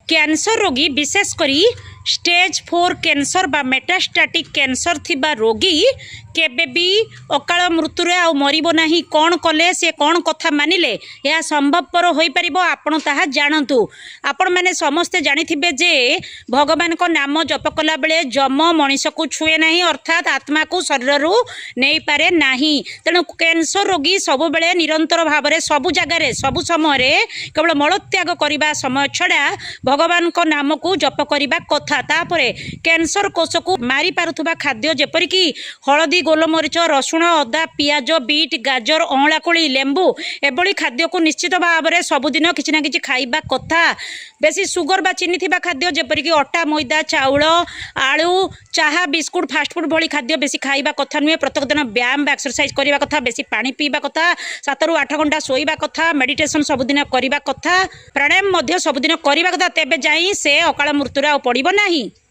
Cancer ରୋଗୀ, ବିଶେଷ କରି ଷ୍ଟେଜ୍ 4 କ୍ୟାନ୍ସର ବା ମେଟାଷ୍ଟାଟିକ୍ କ୍ୟାନ୍ସର ଥିବା ରୋଗୀ କେବେ ବି ଅକାଳ ମୃତ୍ୟୁରେ ଆଉ ମରିବ ନାହିଁ। କ'ଣ କଲେ, ସେ କ'ଣ କଥା ମାନିଲେ ଏହା ସମ୍ଭବପର ହୋଇପାରିବ, ଆପଣ ତାହା ଜାଣନ୍ତୁ। ଆପଣମାନେ ସମସ୍ତେ ଜାଣିଥିବେ ଯେ ଭଗବାନଙ୍କ ନାମ ଜପ କଲାବେଳେ ଯମ ମଣିଷକୁ ଛୁଏଁ ନାହିଁ, ଅର୍ଥାତ୍ ଆତ୍ମାକୁ ଶରୀରରୁ ନେଇପାରେ ନାହିଁ। ତେଣୁ କ୍ୟାନ୍ସର ରୋଗୀ ସବୁବେଳେ ନିରନ୍ତର ଭାବରେ, ସବୁ ଜାଗାରେ, ସବୁ ସମୟରେ, କେବଳ ମଳତ୍ୟାଗ କରିବା ସମୟ ଛଡ଼ା ଭଗବାନଙ୍କ ନାମକୁ ଜପ କରିବା କଥା। ତାପରେ କ୍ୟାନ୍ସର କୋଷକୁ ମାରି ପାରୁଥିବା ଖାଦ୍ୟ ଯେପରିକି ହଳଦୀ, ଗୋଲମରିଚ, ରସୁଣ, ଅଦା, ପିଆଜ, ବିଟ୍, ଗାଜର, ଅଁଳା କୋଳି, ଲେମ୍ବୁ, ଏଭଳି ଖାଦ୍ୟକୁ ନିଶ୍ଚିତ ଭାବରେ ସବୁଦିନ କିଛି ନା କିଛି ଖାଇବା କଥା। ବେଶୀ ସୁଗର ବା ଚିନି ଥିବା ଖାଦ୍ୟ ଯେପରିକି ଅଟା, ମଇଦା, ଚାଉଳ, ଆଳୁ, ଚାହା, ବିସ୍କୁଟ, ଫାଷ୍ଟଫୁଡ଼ ଭଳି ଖାଦ୍ୟ ବେଶୀ ଖାଇବା କଥା ନୁହେଁ। ପ୍ରତ୍ୟେକ ଦିନ ବ୍ୟାୟାମ ବା ଏକ୍ସରସାଇଜ କରିବା କଥା। ବେଶୀ ପାଣି ପିଇବା କଥା। 7ରୁ 8 ଘଣ୍ଟା ଶୋଇବା କଥା। ମେଡିଟେସନ ସବୁଦିନ କରିବା କଥା। ପ୍ରାଣାୟାମ ମଧ୍ୟ ସବୁଦିନ କରିବା କଥା। ତେବେ ଯାଇ ସେ ଅକାଳ ମୃତ୍ୟୁରେ ଆଉ ପଡ଼ିବ ନାହିଁ।